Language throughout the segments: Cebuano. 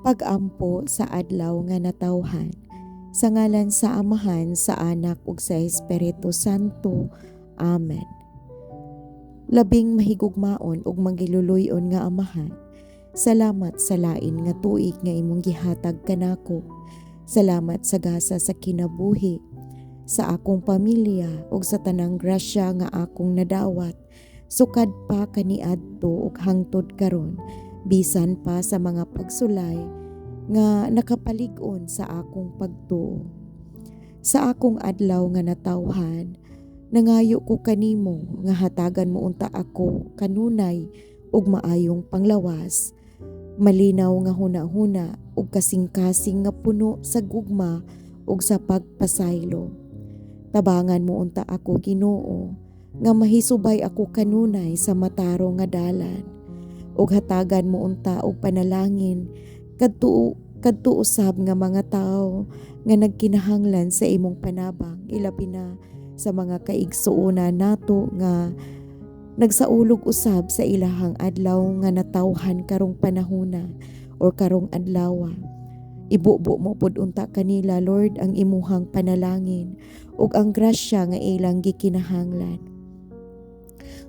Pag-ampo sa adlaw nga natawhan. Sa ngalan sa Amahan, sa Anak ug sa Espiritu Santo. Amen. Labing mahigugmaon ug manggiluluyon nga Amahan, salamat sa lain nga tuig nga imong gihatag kanako. Salamat sa gasa sa kinabuhi, sa akong pamilya ug sa tanang grasya nga akong nadawat sukad pa kaniadto ug hangtod karon, bisan pa sa mga pagsulay nga nakapalig-on sa akong pagtuo. Sa akong adlaw nga natawhan, nangayo ko kanimo nga hatagan mo unta ako kanunay ug maayong panglawas, malinaw nga hunahuna ug kasing-kasing nga puno sa gugma ug sa pagpasaylo. Tabangan mo unta ako, Ginoo, nga mahisubay ako kanunay sa matarong nga dalan ug hatagan mo unta og panalangin kadto kadto usab nga mga tawo nga nagkinahanglan sa imong panabang, ilabi na sa mga kaigsuonan nato nga nagsaulog usab sa ilahang adlaw nga natawhan karong panahona or karong adlawa. Ibubo mo pud unta kanila, Lord, ang imuhang panalangin ug ang grasya nga ilang gikinahanglan.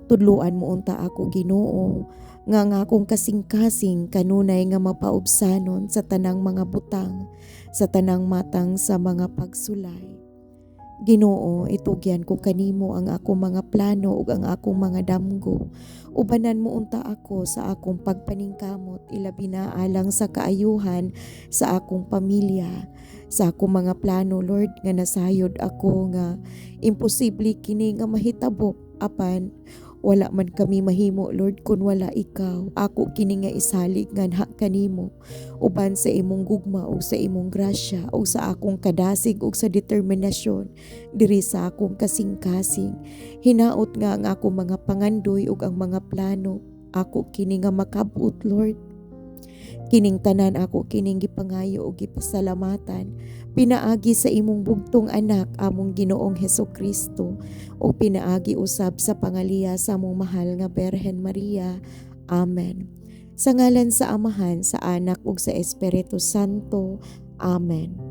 Tudluan mo unta ako, Ginoo, nga ang akong kasing-kasing kanunay nga mapaubsanon sa tanang mga butang, sa tanang matang sa mga pagsulay. Ginoo, itugyan ko kanimo ang akong mga plano ug ang akong mga damgo. Ubanan mo unta ako sa akong pagpaningkamot, ilabi na alang sa kaayuhan sa akong pamilya, sa akong mga plano, Lord, nga nasayod ako nga imposible kini nga mahitabo, apan wala man kami mahimo, Lord, kun wala ikaw. Ako kini nga isalig nganha kanimo uban sa imong gugma ug sa imong grasya ug sa akong kadasig ug sa determinasyon diri sa akong kasing-kasing. Hinaot nga ang akong mga pangandoy ug ang mga plano ako kini nga makabot, Lord. Kining tanan ako kining gipangayo ug gipasalamatan pinaagi sa imong bugtong anak, among Ginoong Heso Kristo, ug pinaagi usab sa pangaliya sa among mahal nga Berhen Maria. Amen. Sa ngalan sa Amahan, sa Anak ug sa Espiritu Santo. Amen.